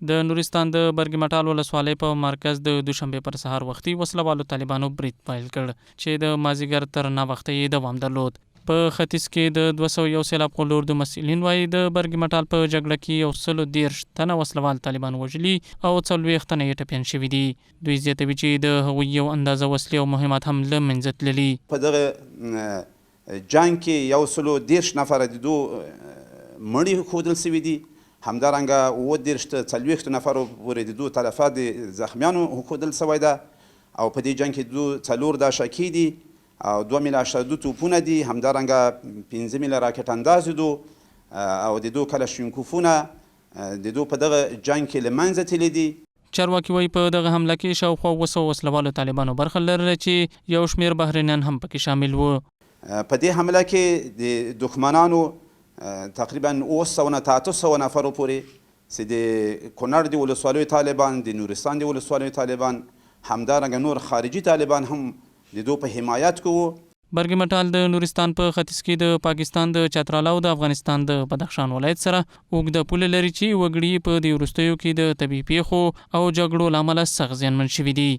د نورستان د برګي مټال ولسوالۍ په مرکز د دوشنبې پر سهار وختي وسله والو طالبانو برید پیل کړ چې د مازیګر تر ناوخته یې دوام درلود. په ختیځ کې د 201 سېلاب قول اردو مسؤلین وايي، د برګي مټال په جګړه کې یو سلو 30 تنه وسله وال طالبان وژلي او 40 تنه یې ټپیان شوي دي. دوی زیاتوي چې د هغوی یو اندازه وسلې او مهمات هم له منځه تللي. په دغه جنګ کې یو سلو 30 نفره د دوو مړي ښودل شوي دي، همدارنګه 37 تر 40 نفرو پورې د دوو تلفات د زخمیانو ښودل شوی ده او په دې جنګ کې دوو څلور داشکې دي او دوه میله 82 توپونه دي، همدارنګه پنځه میله راکټ انداز دو او د دوو کلشینکوفونه د دوو په دغه جنګ کې له منځه تللي دي. چارواکي وايي، په دغه حمله کې شاوخوا 700 وسله والو طالبانو برخه لرله چې یو شمېر بهرنیان هم پکې شامل وو. په دې حمله کې د دښمنانو تقریباً 700 نه تر 800 نفرو پورې چې د کونړ د ولسوالیو طالبان، د نورستان د ولسوالیو طالبان، همدارنګه نور خارجي طالبان هم د دوی په حمایت کې وو. برګي مټال د نورستان په ختیځ کې د پاکستان د چترال او د افغانستان د بدخشان ولایت سره اوږده پوله لري چې وګړي یې په دې وروستیو کې د طبیعي پېښو او جګړو له امله سخت زیانمن شوي دي.